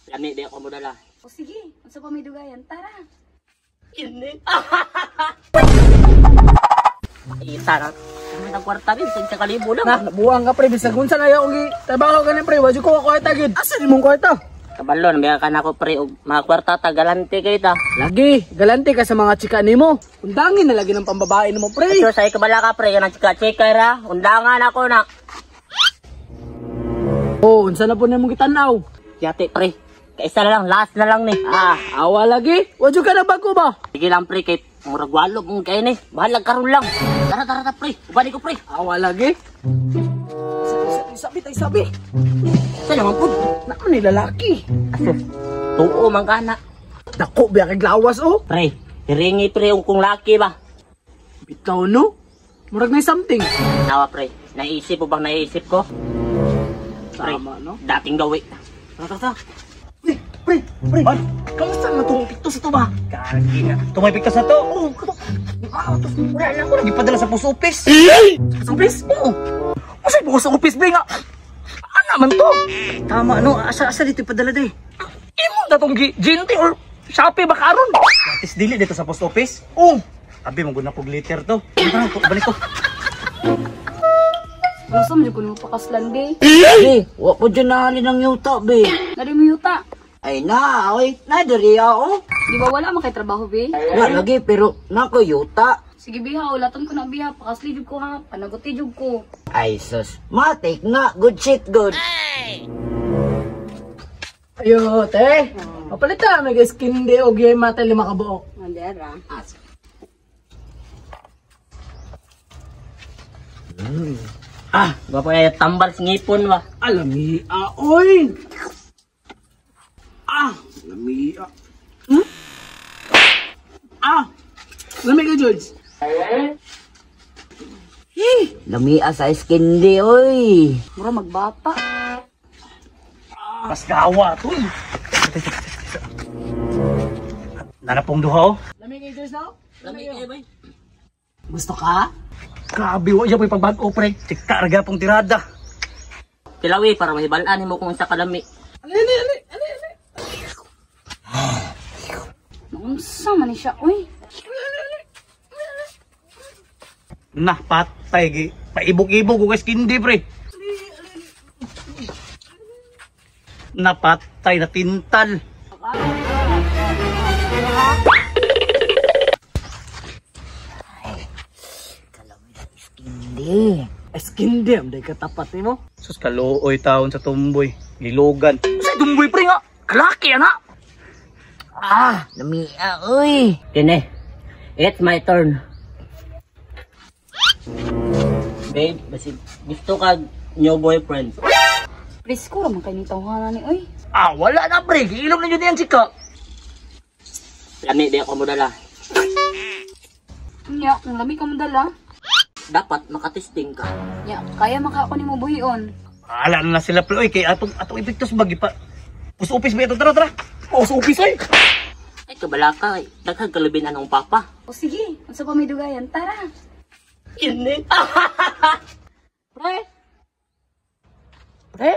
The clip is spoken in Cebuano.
Lami di ako modala. O sige, unsa pa may dugayan? Tara. Ini. Ita na. Kami ng kwarta rin, sa kalibo lang. Na, nabuang ka pre, bisag unsa na yung trabaho ka ni pre, wa jud ko kwarta gyud. Asa ni mong kwarta? Kabalo, nabiya ka na ako pre, og mga kwarta ta, galante kay ta. Lagi, galante ka sa mga chika nimo. Undangin na lagi ng pambabae nimo pre. So, sa kabala ka pre, kanang chika-chika ra, undangan ako na. Oh, unsa na po nimo gitan-aw? Yate pre, kaisa na lang, last na lang ni. Ah, awa lagi. Wa jud ka na bago ba? Sige lang pre, kay murag walo mong kay ni. Bahalag karon lang. Tara, tara, tara pre, ubani ko pre. Awa lagi. Sabi, sabi, sabi. Sa naman pud. Nako ni lalaki. Tuo man kana. Dako biya kay lawas oh. Pre, hiringi pre og kung laki ba. Bitaw no. Murag na something. Nawa pre, naisip mo bang naisip ko? Pre, Tama no. dating gawi. Tara, tara. Pre, pre, pre. Kamusta na tong pictos ito ba? Kagi na. Tumay pictos na to. Oo, kato. Ah, tos wala na ako nagipadala sa post office. Sa office? Oo. Usay po sa office pre nga. Ana man to. Tama no, asa dito ipadala day. Imo na tong GNT or Shopee ba karon? Atis dili dito sa post office. Oo. Abi mo gud na kog letter to. Tara, balik ko. Ano sa man jud ko nimo pakaslan be? Be, wa ko dyan nahali ng yuta, be. Nari mo yuta. Ay na, oy, na diri ako. Di ba wala man kay trabaho be? Wa lagi, pero nako yuta. Sige be ha, ulaton ko na be ha, pakasli jud ko ha, panaguti jud ko. Ay sus, matik na, good shit, good. Ayo, te. Papalit ta, may skin day og yung mata 5 ka buok. Mandera. Ah, gwapo ay tambal sa ngipon ba. Alami, ah, oy. Ah, lami, ah. Hmm? Ah, lami ka, George. Lamia sa skin day, oy. Mura magbata. Mas gawa to. Eh. Nana pong duha oh. Lami kay George no? Lami kay bay. Gusto ka? Grabe wa siya pag-o pre. Chika ra pong tirada. Tilawi para mahibalaan nimo kung unsa kalami. Ali, ali, ali, ali, ali. Unsa man ni siya oy? Nah, patay gi. Paibok-ibok og skin day pre. Napatay na tintal. Hindi. Skin day, am day katapat nimo. Sus kaluoy taon sa tumboy. Gilugan. Usay tumboy pre nga. Kalaki ana. Ah, lamia, oy. Kene. It's my turn. Babe, basi gusto ka new boyfriend. Presko ra man kay ni tawhana ni oy. Ah, wala na pre. Giilom na jud yan chika. Lami di ako modala. Nya, kung lami ka mo dala. Dapat makatesting ka. Nya, kaya maka ako nimo buhion. Ala na sila pre oy kay atong atong epektos bagi pa. Post office ba ito? Tara, tara. Post office ay. Ay kabala ka, eh. Daghang kalubin anong papa. O sige, unsa pa may dugayan? Tara. Ini. Pre? Pre?